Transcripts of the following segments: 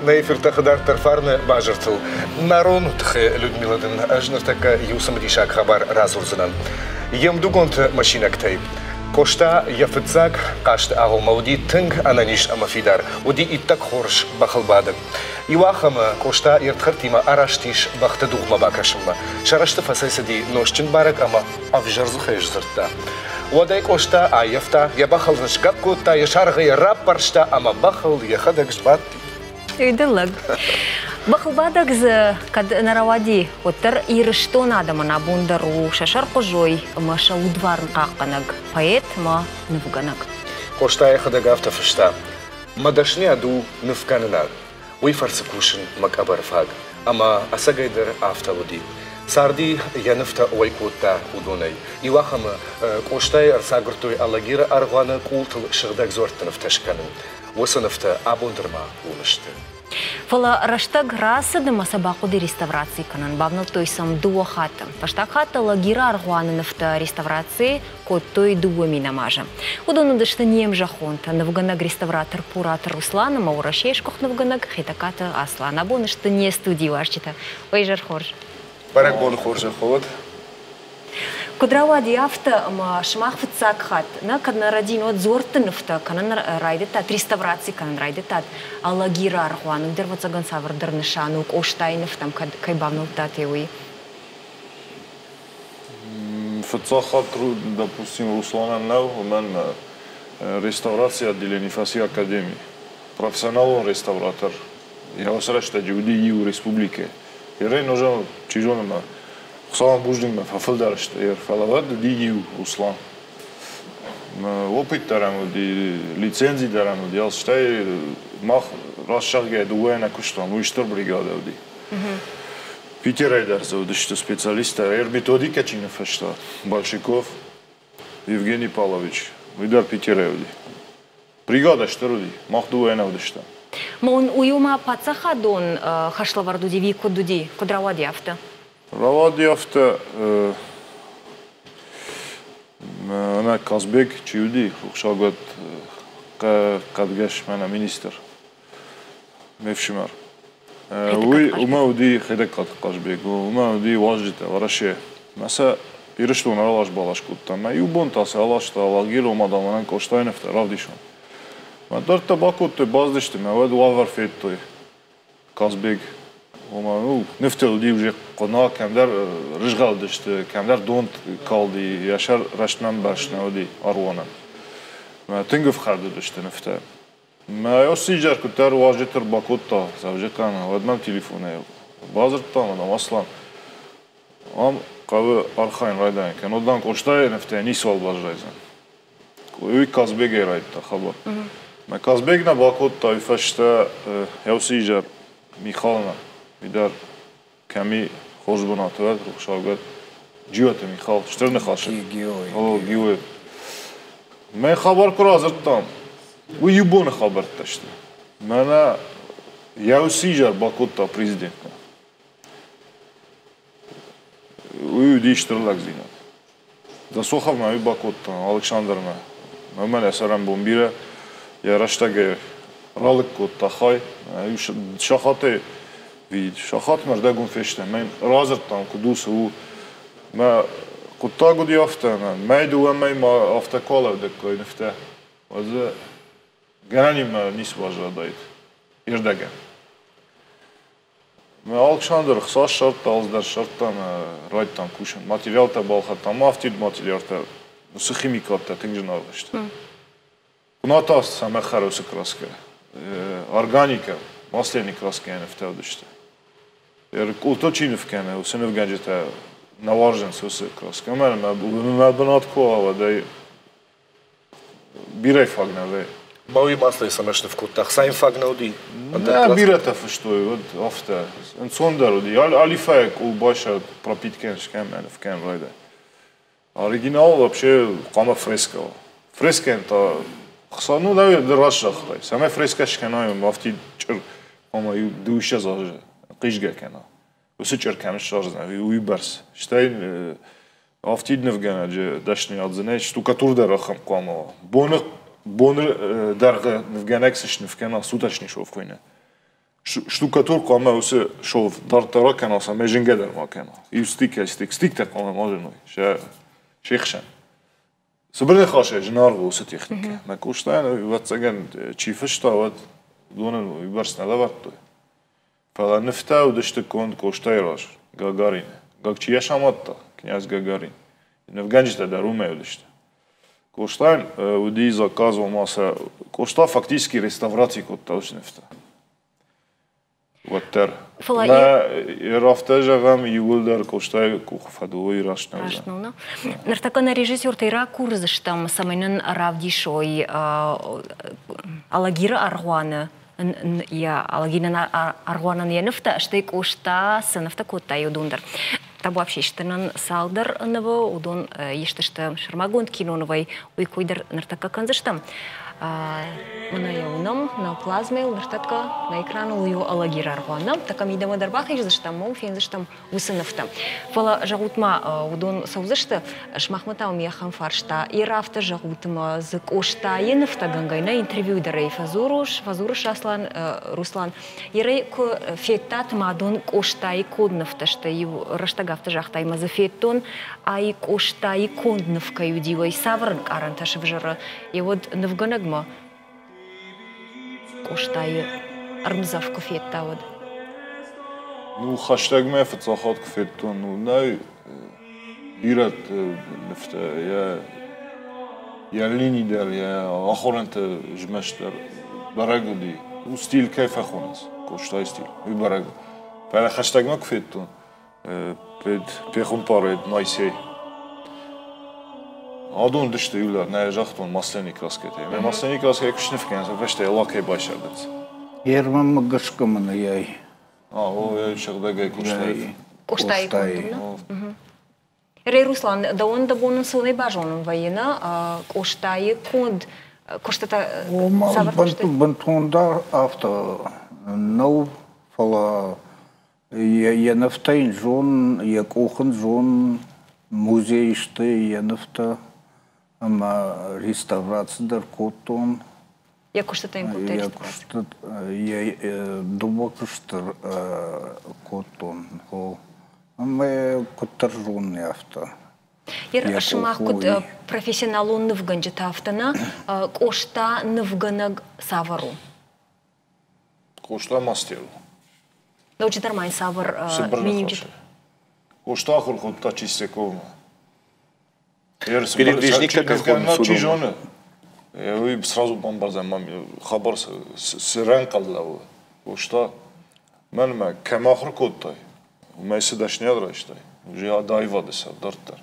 Нӕ эфиртӕ дарддӕр фарны базыртыл. Нарон тыхы Людмила дын ӕз ныртӕккӕ иу цымыдисаг хабар радзурдзынӕн. Йе мдугонты машинӕгтӕй Къоста йӕ фыццаг хъазты агъоммӕ уыди тынг ӕнӕниз ӕмӕ фидар, уыди иттӕг хорз бӕхылбадӕг. Иуахӕмы Къоста йе рдхӕрдтимӕ араст ис бӕхты дугъмӕ бакӕсынмӕ. Сӕ рӕзты фӕцӕйцыди нозтджын барӕг ӕмӕ ӕвзӕр дзыхӕй сдзырдта. Уӕд ӕй Къоста аййӕфта, йӕ бӕхыл ын сгӕпп кодта, йӕ саргъы йӕ раппӕрста ӕмӕ бӕхыл йӕхӕдӕг сбадти. Уый лӕг. Бӕхылбадӕг дзы кӕд нӕ рауади, уӕддӕр Ирыстон адӕмӕн абон дӕр у сӕ сӕрхъуызой ӕмӕ сӕ удварн хъахъхъӕнӕг поэт ӕмӕ нывгӕнӕг. Къоста йӕхӕдӕг афтӕ фыста: Мӕ дӕсныйад у нывкӕнынад. Уый фӕрцы кусын мӕ къӕбӕр фаг. Ӕмӕ ӕцӕгӕйдӕр афтӕ уыди. Царди йӕ нывтӕ уӕй кодта уыдонӕй. Иуахӕмы Къостайы ӕрцагуырдтой Алагиры аргъуаны къултыл сыгъдӕг дзуӕртты нывтӕ скӕнын. Уыцы нывтӕ абон дӕр ма уым сты. Фӕлӕ рӕстӕг рацыд ӕмӕ сӕ бахъуыди реставраци кӕнын. Бавнӕлдтой сӕм дыууӕ хатты. Фӕстаг хатт Алагиры аргъуаны нывтӕ реставраци кодтой дыууӕ минӕм азы. Уыдон уыдысты не мзӕххонтӕ, нывгӕнӕг-реставратор Пураты Руслан ӕмӕ Уӕрӕсейы сгуыхт нывгӕнӕг Хетӕгкаты Аслан. Абон сты не студийы уазджытӕ. Уӕ изӕр хорз! Бӕрӕгбоны хорзӕх уӕд! Куыд рауади афтӕ, ӕмӕ сымах фыццаг хатт, нӕ кӕд нӕ рӕдин, уӕд дзуӕртты нывтӕ кӕнын райдыдтат, реставраци кӕнын райдыдтат Алагиры аргъуаны, уый дӕр ӕвӕццӕгӕн цавӕрдӕр нысан у Къостайы нывтӕм кӕд кӕй бавнӕлдтат, уый? Фыццаг хатт, допустим, Русланӕн нӕу, уымӕн реставрацийы отделени фӕци академи. Профессионалон реставратор. Йӕ уыцы рӕстӕджы уыди иу республикӕ. Ерӕй ноза, чи зоны ма, Хуыцауӕн бузныг мӕ фӕфылдӕр сты, фӕлӕ уӕд уыди иу Руслан. Опыт дӕр ӕм уыди, лицензи дӕр ӕм уыди, стӕй мах раст зӕгъгӕйӕ дыууӕйӕ нӕ куыстам, уый стыр бригадӕ уыди. Питерӕй дӕр дзы уыдысты специалисттӕ. Эр-методикӕ чи ныффыста, Большаков Евгений Павлович, уый дӕр Питерӕй уыди. Бригадӕ стыр уыди, мах дыууӕ нӕ уыдыстӕм. Ма уын уый ма паддзахадон хӕслӕвӕрд уыди ӕви куыд уыди, куыд рауади афтӕ? Рауади афтӕ, мӕнӕ Казбек чи уыди, рухсаг хъӕдгӕс мӕнӕ министр, ме фсымӕр. Уый уымӕ уыди Хетӕгкаты Хъазбег, уымӕ уыди уазджытӕ Уӕрӕсе. Мӕ сӕ Ирыстон ралас-балас кодта. Мӕ иу бон та сӕ аласта Алагиры, ома дам, мӕнӕн Къостайы нывтӕ равдисон. Мӕ дӕрдтӕ бакодтой, бацыдысты мӕ, уӕд уавӕр федтой. Казбег, ома, ну, нывтӕ уыди уже хъуына, кӕмдӕр рызгъӕлдысты, кӕмдӕр дон калди, йӕ сӕр рӕстмӕ ӕмбӕрзт нӕ уыди аргъуанӕн. Мӕ тынг ӕфхӕрд уыдысты нывтӕ. Мӕ уыцы изӕр куыддӕр уазджыты ӕрбакодта Дзӕуджыхъӕумӕ, уӕд мӕм телефонӕй бадзырдта мӕнӕ Аслан, ам хъӕуы архайын райдайын, кӕннод дам Къостайы нывтӕй ницыуал баззайдзӕн. Уый Казбегӕй райдыдта хабар. Мӕ Казбег нӕ бакодта, уый фӕстӕ уыцы изӕр Михалмӕ, уый дӕр кӕми хорз бынаты уӕд, рухсаг уӕд, Джиоты Михал, стыр ныхасы. Гиой. Гиой. Мӕ хабар куы радзырдтам, уый иу боны хабӕрттӕ сты. Мӕнӕ йӕ уыцы изӕр бакодта президентмӕ. Уый уыди стыр лӕгдзинад. Досоховмӕ уый бакодта, Алыксандрмӕ. Мӕнӕ йӕ цӕрӕнбон бирӕ, йӕ рӕстӕгӕй ралыг кодта хай. Иу сахатӕй сахатмӕ рдӕгон фестӕм. Мӕн радзырдтам, куыд у, цы у. Мӕ хъуыддаг уыди афтӕ, мӕй дыууӕ мӕй ма афтӕ куы алӕудӕккой нывтӕ, уӕд дзы гӕнӕнимӕ ницы баззадаид ирдӕгӕн. Алыксандр ӕхца ссардта, алцыдӕр ссардта ӕмӕ райдыдтам кусын. Материалтӕ балхӕдтам, афтид материалтӕ, уыцы химикаттӕ тынг зынаргъ сты. Куы та цӕмӕ хӕры уыцы краскӕ? Органикӕ, масляный краскӕйӕ нывтӕ уыдысты. Къултыл чи ныв кӕны, уыцы нывгӕнджытӕ нӕ уарзынц уыцы краскӕ. Ӕмӕ мӕ бынат куы уа, уӕд ӕй бирӕ фаг нӕ вӕййы. Ма уый маслӕй цӕмӕ сныв кодта? Ӕхца йын фаг нӕ уыди? Нӕ, бирӕтӕ фыстой, уӕд афтӕ. Ӕнцондӕр уыди. Алифӕйы къулбайсӕ пропиткӕ скӕн ӕмӕ ныв кӕн райдай. Оригинал вообще хъуамӕ фрескӕ уа. Фрескӕйӕн та хца, ну, да, раст загътай. Цӕмӕй фрескӕ скӕнай, афтид чъыр хъуамӕ иу дыууиссӕдз азы хъизгӕ кӕна. Уыцы чъыр кӕм ссардзынӕ, уыйбӕрц. Стӕй афтид нывгӕнӕджы дӕсныйад дзы нӕй, штукатур дӕр ахӕм хъуамӕ уа. Боны, боны дӕргъы нывгӕнӕг цы сныв кӕна, суточный шов хуыйны. Штукатур хъуамӕ уыцы шов дарддӕр акӕна, цӕмӕй зынгӕ дӕр ма кӕна. Иу стикӕй стик, стиктӕ хъуамӕ ма зыной се хсӕн. Цыбыр ныхасӕй, зынаргъ у уыцы техникӕ. Мӕ Къостайӕн, ӕвӕццӕгӕн, чи фыста, уӕд уыдонӕн уыйбӕрц нӕ лӕвӕрдтой. Фӕлӕ нывтӕ уыдысты конд Къостайы раз, Гагарины. Чи йӕ самадта? Князь Гагарин. Нывгӕнджытӕ дӕр уымӕй уыдысты. Къостайӕн уыди заказ, ома сӕ Къоста фактически реставраци кодта уыцы нывтӕ. Уӕддӕр. Фӕлӕ Нӕ, афтӕ зӕгъӕм, иууылдӕр Къостайы къухы фӕдыл уый раст нӕ Раст нӕу, нӕ? Ныртӕккӕ нӕ режиссертӕй ракурдзыстӕм, цӕмӕй нын равдисой Алагиры аргъуаны йӕ Алагиры аргъуанӕн йӕ нывтӕ, стӕй Къоста цы нывтӕ кодта, уыдон дӕр. Табуафси сты нын цалдӕр нывы, уыдон ист сты сӕрмагонд кинонывӕй, уый кой дӕр ныртӕккӕ кӕндзыстӕм. Мӕнӕ йӕ уынӕм, нӕ плазмӕйыл ныртӕккӕ нӕ экраныл у Алагиры аргъуан. Нӕ мидӕмӕ дӕр бахиздзыстӕм, уым фендзыстӕм уыцы нывтӕ. Фӕлӕ зӕгъут-ма, уыдон цӕудзысты, сымахмӕ та уым ахӕм фарста. Йе афтӕ зӕгъут ӕмӕ дзы Къостайы нывтӕгӕнгӕ нӕ интервью дӕр ӕй фӕдзурыс, фӕдзурыс Аслан, Руслан. Ерӕй куы федтат мадон Къостайы конд нывтӕ сты, иу рӕстӕг афтӕ загътай, ӕмӕ дзы федтон, ай Къостайы конд ныв кӕй уыди, уый цавӕр ӕнкъарӕнтӕ сывзӕры, йе уӕд нывгӕнӕгмӕ Къостайы ӕрмдзӕф куы федта, уӕд? Ну, хӕстӕгмӕ фыццаг хатт куы федтон, ну, нӕй бирӕ нывтӕ, йӕ йӕ лини дӕр, йӕ ахорӕнты змӕст дӕр бӕрӕг уыди. У стиль кӕй фӕхонынц, Къостайы стиль, уый бӕрӕг у. Фӕлӕ хӕстӕгмӕ куы федтон, пехуымпар Моисей. Адон уыдысты иулӕр, нӕ загътон масляный краскӕтӕй. Мӕ масляный краскӕй куы сныв кӕнынц, фӕстӕ лакӕй байсӕрдынц. Ермӕмӕ гӕсгӕ мын ӕй. А, о, ӕй сыгъдӕгӕй Къостайы. Къостайы конд, Рей Руслан, дӕуӕн дӕ бон ӕнцонӕй базонын вӕййы, нӕ? Къостайы конд куыстытӕ цавӕртӕ сты? Бынтондӕр афтӕ нӕу, фӕлӕ йӕ нывтӕ йын зон, йӕ къух ын зон, музейы сты йӕ нывтӕ ӕмӕ реставраци дӕр кодтон. Йӕ куыстытӕ йын кодтай Йӕ куысты йӕ дыууӕ куысты кодтон. Ӕмӕ куыддӕр зонын, афтӕ. Сымах куыд профессионалон нывгӕнджытӕ, афтӕ нӕ Къоста нывгӕнӕг цавӕр у? Къоста мастер у. Ноджыдӕр ма йын цавӕр миниуджытӕ? Къоста ахуыр кодта Чистяковмӕ. Передвижниктӕ кӕй хонынц, Чи зоны, уый сразу бамбардзӕн, хабар цы рӕнхъ лӕууы. Къоста, мӕнмӕ кӕм ахуыр кодтай, уымӕй цы дӕсныйад райстай, уже аивады сӕр дарддӕр.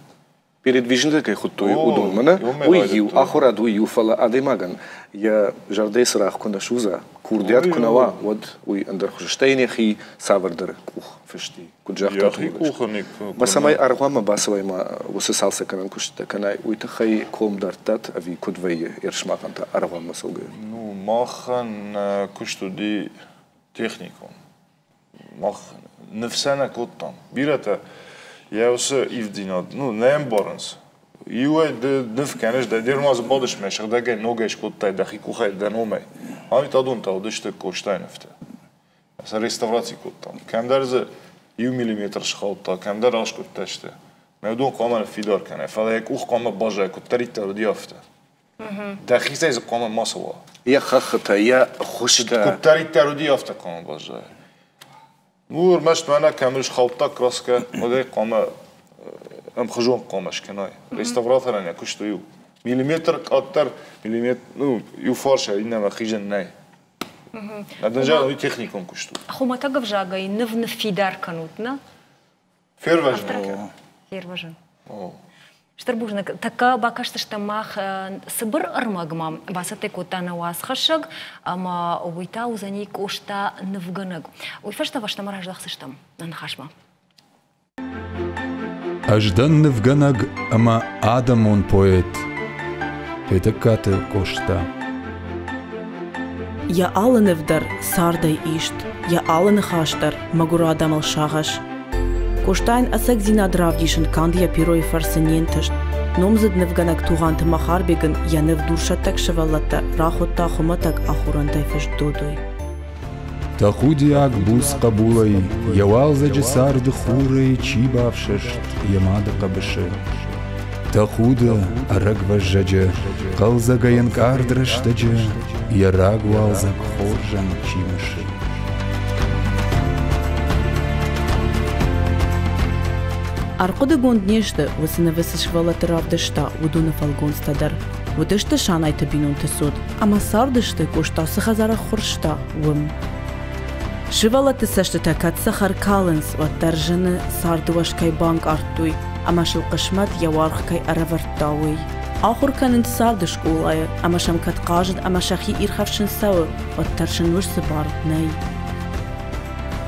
Передвижнитӕ кӕй хуыдтой, уыдон мӕнӕ уый иу, ахуырад уый иу, фӕлӕ адӕймагӕн йӕ зӕрдӕйы цырагъ куы нӕ судза, курдиат куы нӕ уа, уӕд уый ӕндӕр хуызы. Стӕй йын йӕхи цавӕрдӕр къух фысти, куыд загъта, Мӕ цӕмӕй аргъуанмӕ бацӕуай ма уыцы цалцӕггӕнӕн куыстытӕ кӕнай, уый тыххӕй ком дардтат ӕви куыд вӕййы Ерсмахӕн та аргъуанмӕ цӕугӕйӕ? Ну, махӕн куыст уыди техникон. Мах ныфсӕ нӕ кодтам. Бирӕтӕ йӕ уыцы ивддзинад ну, нӕ ӕмбарынц. Иуӕй ды ныв кӕныс, дӕ де рмадзы бадыс мӕ сыгъдӕгӕй ногӕй скодтай дӕхи къухӕй дӕ номӕй. Ами адон та уыдысты Къостайы нывтӕ. Сӕ реставраци кодтам. Кӕмдӕр дзы иу миллиметр схаудта, кӕмдӕр аскъуыдтӕ сты. Мӕ уыдон хъуамӕ ныффидар кӕнай, фӕлӕ йӕ къух хъуамӕ баззайа, куыддӕриддӕр уыди, афтӕ. Дӕхицӕй дзы хъуамӕ мацы уа. Йӕ хӕххытӕ, йӕ хуызтӕ. Куыддӕриддӕр уыди, афтӕ хъуамӕ баззайа. Ну, ӕрмӕст мӕнӕ кӕм схаудта краскӕ, уӕд ӕй хъуамӕ ӕмхуызон хъуамӕ скӕнай. Реставраторӕн йӕ куыст у иу. Миллиметр къаддӕр, миллиметр, ну, иу фарсӕй иннӕмӕ хизӕн нӕй. Нӕ уый техникон куыст у. Хуымӕтӕг ӕвзагӕй ныв ныффидар кӕнут, нӕ? Фервӕзын кӕн. Фервӕзын. Стыр бузныг. Тӕккӕ бакастыстӕм мах цыбыр ӕрмӕгмӕ. Бацӕттӕ кодта нӕ уацхӕссӕг, ӕмӕ уый та уыдзӕни Къоста нывгӕнӕг. Уый фӕстӕ фӕстӕмӕ раздӕхдзыстӕм нӕ ныхасмӕ. Ӕз дӕн нывгӕнӕг ӕмӕ адӕмон поэт Хетӕгкаты Къоста. Йӕ алы ныв дӕр цардӕй ист, йӕ алы ныхас дӕр мӕгуыр адӕмыл сагъӕс. Къостайӕн ӕцӕгдзинад равдисын канд йӕ перойы фӕрцы не нтыст. Номдзыд нывгӕнӕг Тугъанты Махарбег ын йӕ ныв дурсӕттӕг сывӕллӕттӕ рахуыдта хуымӕтӕг ахорӕнтӕй фыст Додой. Тӕхудиаг буц хъӕбулӕй йӕ уалдзӕджы царды хурӕй чи бафсӕст йӕ мады хъӕбысы. Тӕхуды ӕрӕгвӕззӕджы, хъӕлдзӕгӕй ӕнкъард рӕстӕджы йӕ рагуалдзӕг хорзӕн чи мысы. Ӕрхъуыдыгонд не сты, уыцы нывы цы сывӕллӕтты равдыста, уыдоны фӕлгонцтӕ дӕр. Уыдысты Санайты бинонты цот ӕмӕ цардысты, Къоста цы хӕдзар ӕххуырста, уым. Сывӕллӕтты цӕстытӕ кӕд цӕхӕр калынц, уӕддӕр зыны, царды уӕз кӕй банкъардтой ӕмӕ сыл хъысмӕт йӕ уаргъ кӕй ӕрӕвӕрдта, уый. Ахуыр кӕнынц царды скъолайы ӕмӕ сӕм кӕд хъазын ӕмӕ сӕхи ирхӕфсын цӕуы, уӕддӕр сын уыцы бар нӕй.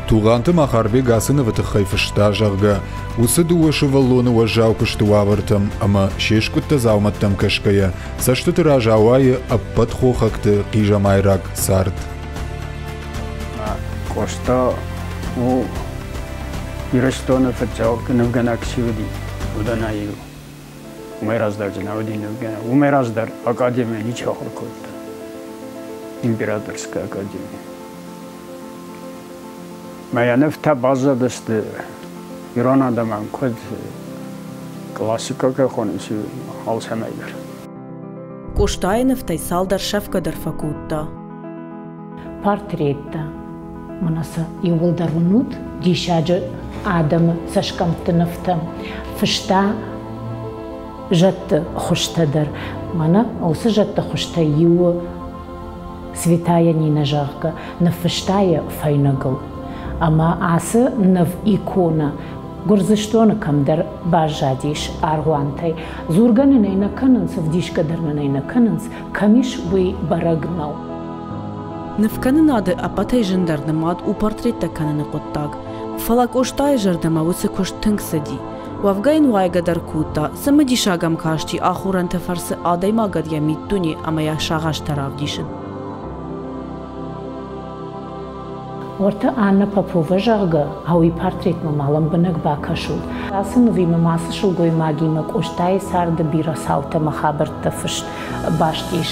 Тугъанты Махарбег ацы нывы тыххӕй фыста, зӕгъгӕ, уыцы дыууӕ сывӕллоны уӕззау куысты уавӕртӕм ӕмӕ се скъуыдтӕ дзаумӕттӕм кӕсгӕйӕ, цӕстыты раз ауайы ӕппӕт хохӕгты хъизӕмайраг цард. Къоста у Ирыстоны фыццаг нывгӕнӕг чи уыди, уыдонӕй иу. Уымӕй раздӕр дзы нӕ уыди нывгӕнӕг. Уымӕй раздӕр академийы ничи ахуыр кодта. Императорская академия. Мӕ йӕ нывтӕ баззадысты ирон адӕмӕн куыд классикӕ кӕй хонынц, алцӕмӕй дӕр. Къостайы нывтӕй цалдӕр сӕфгӕ дӕр фӕкодта. Портреттӕ. Мӕнӕ сӕ иууылдӕр уынут диссаджы адӕмы цӕсгӕмтты нывтӕ. Фыста зӕдты хуызтӕ дӕр. Мӕнӕ уыцы зӕдты хуызтӕй иу Святая Нина, зӕгъгӕ, ныффыста йӕ фӕйнӕгыл. Ӕмӕ ацы ныв иконӕ Гуырдзыстоны кӕмдӕр баззадис аргъуантӕй. Дзургӕ нын ӕй нӕ кӕнынц, ӕвдисгӕ дӕр нын ӕй нӕ кӕнынц, кӕм ис, уый бӕрӕг нӕу. Нывкӕнынады ӕппӕтӕй зындӕр нымад у портреттӕ кӕныны хъуыддаг. Фӕлӕ Къостайы зӕрдӕмӕ уыцы куыст тынг цыди. Уӕвгӕ йын уайгӕ дӕр кодта, цымыдисаг ӕм касти ахорӕнты фӕрцы адӕймагӕн йӕ миддуне ӕмӕ йӕ сагъӕстӕ равдисын. Уӕртӕ Анна Попова, зӕгъгӕ, ауый портретмӕ ма лӕмбынӕг бакӕсут. Ацы нывимӕ ма ацы сылгоймагимӕ Къостайы царды бирӕ цаутӕ ӕмӕ хабӕрттӕ фыст баст ис.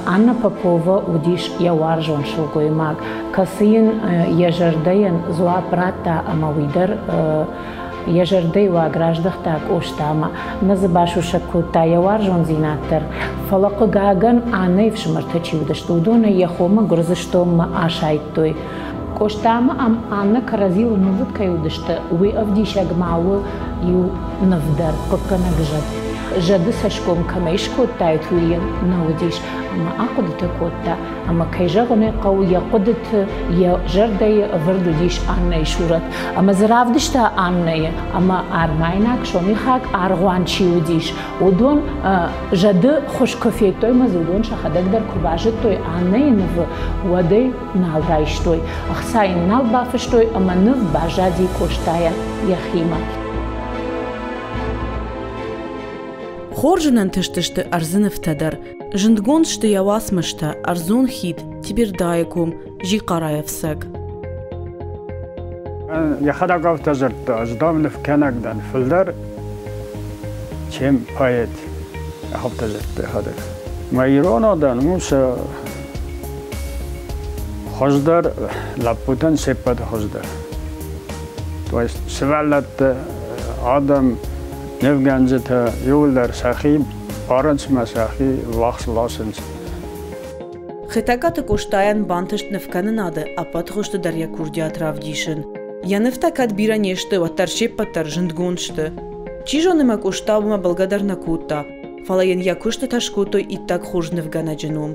Анна Попова уыдис йӕ уарзон сылгоймаг, кӕцы йын йӕ зӕрдӕйӕн дзуапп радта ӕмӕ уый дӕр йӕ зӕрдӕйы уаг раздӕхта Къостамӕ, нӕ дзы басусӕг кодта йӕ уарзондзинад дӕр. Фӕлӕ, хъыгагӕн, Аннӕйы фсымӕртӕ чи уыдысты, уыдонӕй йӕ хомӕ Гуырдзыстонмӕ асайдтой. Къостамӕ ӕм Аннӕ кӕрӕдзийыл ӕнувыд кӕй уыдысты, уый ӕвдисӕг ма у иу ныв дӕр, хъыггӕнӕг зӕд. Зӕды цӕсгом кӕмӕй скодтаид, уый йын нӕ уыдис. Ӕмӕ ахъуыдытӕ кодта, ӕмӕ, кӕй зӕгъын ӕй хъӕуы, йӕ хъуыдыты, йӕ зӕрдӕйы ӕвӕрд уыдис Аннӕйы сурӕт. Ӕмӕ дзы равдыста Аннӕйы, ӕмӕ армайнаг сомихаг аргъуан чи уыдис, уыдон зӕды хуыз куы федтой ӕмӕ дзы уыдон сӕхӕдӕг дӕр куы базыдтой Аннӕйы нывы, уӕд ӕй нал райстой, ӕхца йын нал бафыстой ӕмӕ ныв баззади Къостайӕн йӕхимӕ. Хорз ын ӕнтыстысты ӕрдзы нывтӕ дӕр. Зындгонд сты йӕ уацмыстӕ «Ӕрдзон хид», «Тибердайы ком», «Зикъарайы ӕфцӕг». Йӕхӕдӕг афтӕ дзырдта, ӕз дам нывкӕнӕг дӕн фылдӕр, чем поэт. Афтӕ дзырдта йӕхӕдӕг. Мӕ ирон адӕм у сӕ хуыздӕр лӕппутӕн се ппӕты хуыздӕр. То есть сывӕллӕттӕ, адӕм, нывгӕнджытӕ иууылдӕр сӕхи барынц мӕ сӕхи ввахс ласынц. Хетӕгкаты Къостайӕн бантыст нывкӕнынады ӕппӕт хуызты дӕр йӕ курдиат равдисын. Йӕ нывтӕ кӕд бирӕ не сты, уӕддӕр се ппӕт дӕр зындгонд сты. Чи зоны мӕ Къоста уымӕ бӕлгӕ дӕр нӕ кодта, фӕлӕ йын йӕ куыстытӕ скодтой иттӕг хорз нывгӕнӕджы ном.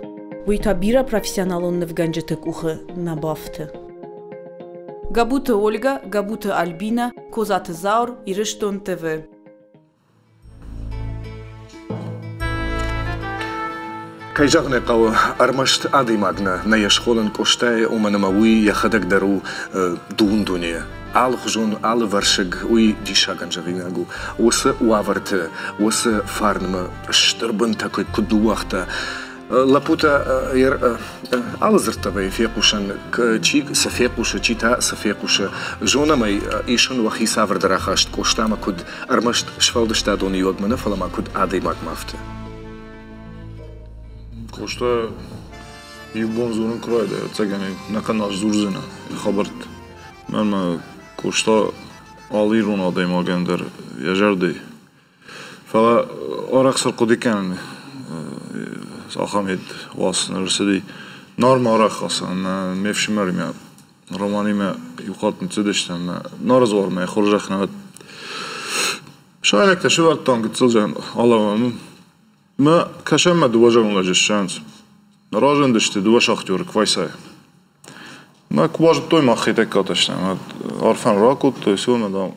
Уый та бирӕ профессионалон нывгӕнджыты къухы нӕ бафты. Габуты Ольга, Габуты Альбина, Козаты Заур, Ирыстон ТВ. Кӕй зӕгъын ӕй хъӕуы, ӕрмӕст адӕймаг нӕ, нӕ йӕ схонын Къостайы, уымӕн ӕмӕ уый йӕхӕдӕг дӕр у дун-дуне. Алыхуызон, алывӕрсыг, уый диссагӕн зӕгъинаг у. Уыцы уавӕрты, уыцы фарнмӕ стыр бынтӕ куыд ныууагъта, Лӕппутӕ алы дзырдтӕ вӕййы фехъусӕн, чи цы фехъусы, чи та цы фехъусы. Зонӕм ӕй, исын уӕхи цавӕрдӕр ахаст Къостамӕ куыд ӕрмӕст сфӕлдыстадон иуӕгмӕ нӕ, фӕлӕ ма куыд адӕймагмӕ афтӕ. Къоста Иу бон дзурын куы райдайа, ӕцӕгӕн нӕхъӕн аз дзурдзынӕ хабӕрттӕ. Мӕнмӕ Къоста алы ирон адӕймагӕн дӕр йӕ зӕрдӕйы. Фӕлӕ арӕх цы рхъуыды кӕнын, ахӕм ед уац ныр ӕрцыди. Нармӕ арӕх ацӕуын ме фсымӕримӕ, Романимӕ иу хатт ныццыдыстӕм ӕмӕ Нары дзуармӕ йӕ хорзӕх нӕ уыд. Сайнӕгтӕ сывӕрдтам гыццыл зӕн алӕууӕм. Мӕ кӕсӕнмӕ дыууӕ зӕронд лӕджы ссӕуынц. Разындысты дыууӕ шахтеры Квайсайы. Мӕ куы базыдтой, мах Хетӕгкатӕ стӕм, арфӕн ракодтой, цы дам,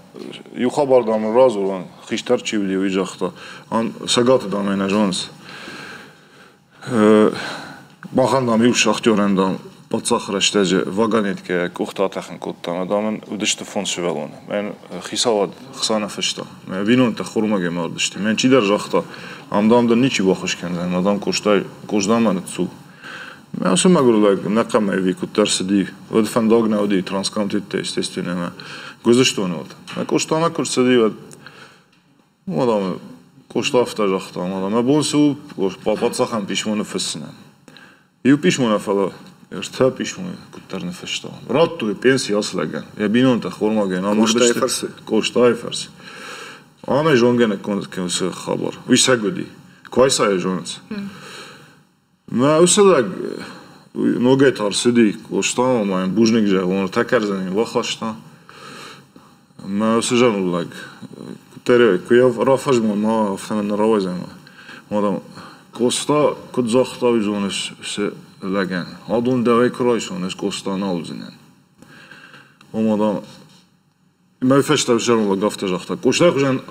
иу хабар, дам, радзурон, хистӕр чи уыди, уый загъта, ам Цӕгаты, дам, ӕй нӕ зонынц. Махӕн, дам, иу шахтерӕн, дам, паддзахы рӕстӕджы вагонеткӕйӕ къухтӕ атӕхын кодта ӕмӕ, дам, ын уыдысты фондз сывӕллоны. Мӕн хицауад хца нӕ фыста. Мӕ бинонтӕ хормагӕй мардысты. Мӕн чидӕр загъта, ам, дам, дын ничи баххуыс кӕндзӕн, ӕмӕ, дам, Къостай, Къостамӕ ныццу. Мӕ уыцы мӕгуыр лӕг нӕ къамӕй ӕви куыддӕр цыди, уӕд фӕндаг нӕ уыди Транскамтеттӕ, естественно, ӕмӕ Гуырдзыстоны уыд. Мӕ Къостамӕ куы рцыди, уӕд мадам, Къоста афтӕ загъта, мадам, мӕ бон цы у паддзахӕн писмо ныффыссынӕн. Иу писмо нӕ, фӕлӕ ӕртӕ писмойы куыддӕр ныффыста. Радтой пенси ацы лӕгӕн, йӕ бинонтӕ хормагӕн амардысты. Къостайы фӕрцы? Къостайы фӕрцы. Ам ӕй зонгӕ нӕ уыцы хабар. Уый сӕг уыди. Куайсайы зонынц. Мӕ уыцы лӕг ногӕй та ӕрцыди Къостамӕ ӕмӕ йын бузныг зӕгъон, ӕртӕ кӕрдзыны йын бахаста. Мӕ уыцы зӕронд лӕг куыддӕр куы йӕ рафӕзмон, ма афтӕ нӕ рауайдзӕн. Мадам, Къоста куыд загъта, уый зоныс цы лӕгӕн? Адон дӕуӕй куы райсон, ӕз Къоста нал уыдзынӕн. Ома, дам, Мӕ фӕстӕ зӕронд лӕг афтӕ загъта: Къостайы хуызӕн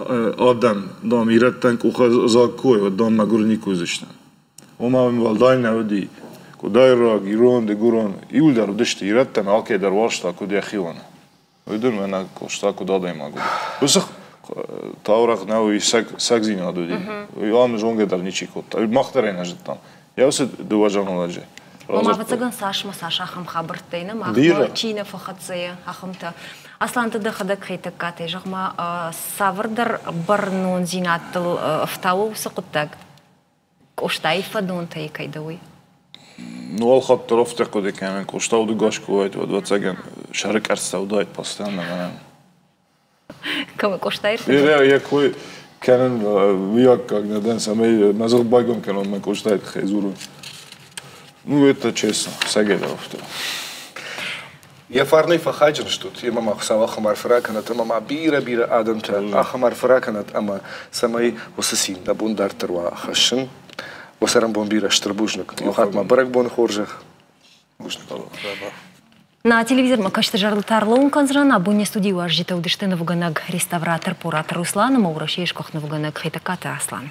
адӕм, дам, ирӕттӕн къухӕдзаг кой, уӕд, дам, мӕгуыр никуы уыдзыстӕм. Ома уӕлдай нӕ уыди. Къуыдайраг, ирон, дыгурон, иуылдӕр уыдысты ирӕттӕ ӕмӕ алкӕй дӕр уарзта, куыд йӕхионы. Уый дын мӕнӕ Къоста куыд адӕймаг уыди. Уыцы таурӕгъ нӕ уый сӕгдзинад уыди. Уый ам зонгӕ дӕр ничи кодта. Мах дӕр ӕй нӕ зыдтам. Йӕ уыцы дыууӕ зӕронд лӕджы. Ома, ӕвӕццӕгӕн, цас ма цас ахӕм хабӕрттӕй нӕ махмӕ чи нӕ фӕхӕццӕ, ахӕмтӕ. Аслан, ты дӕхӕдӕг Хетӕгкатӕй, зӕгъ-ма, цавӕрдӕр бӕрнондзинӕдтыл ӕфтауы уыцы хъуыддаг? Къостайы фӕдонтӕй кӕй дӕ, уый? Ну, алхатт дӕр афтӕ хъуыды кӕнын, Къоста удыгас куы уаид, уӕд, ӕвӕццӕгӕн, сӕры къӕрццӕ уыдаид постоянно мӕнӕн. Кӕм Къостайы Йӕ кой кӕнын уый аккаг нӕ дӕн, цӕмӕй мӕ дзых байгом кӕнон, мӕ Къостайы тыххӕй дзурон. Ну, это честно, сӕгӕй афтӕ. Йӕ фарнӕй фӕхайджын стут, йемӕ ма Хуыцау ахӕм арфӕ ракӕнӕд ӕмӕ ма бирӕ-бирӕ адӕмтӕ ахӕм арфӕ ракӕнӕд ӕмӕ цӕмӕй уыцы цин нӕ бон дарддӕр уа хӕссын. Уӕ цӕрӕнбон бирӕ, стыр бузныг. Иу хатт ма бӕрӕгбоны хорзӕх. Нӕ телевизормӕ кӕсты зӕрдыл тарлоун кӕндзӕн абон не студийы уазджытӕ уыдысты нывгӕнӕг, реставратор Пораты Руслан ӕмӕ Уӕрӕсейы сгуыхт нывгӕнӕг Хетӕгкаты Аслан.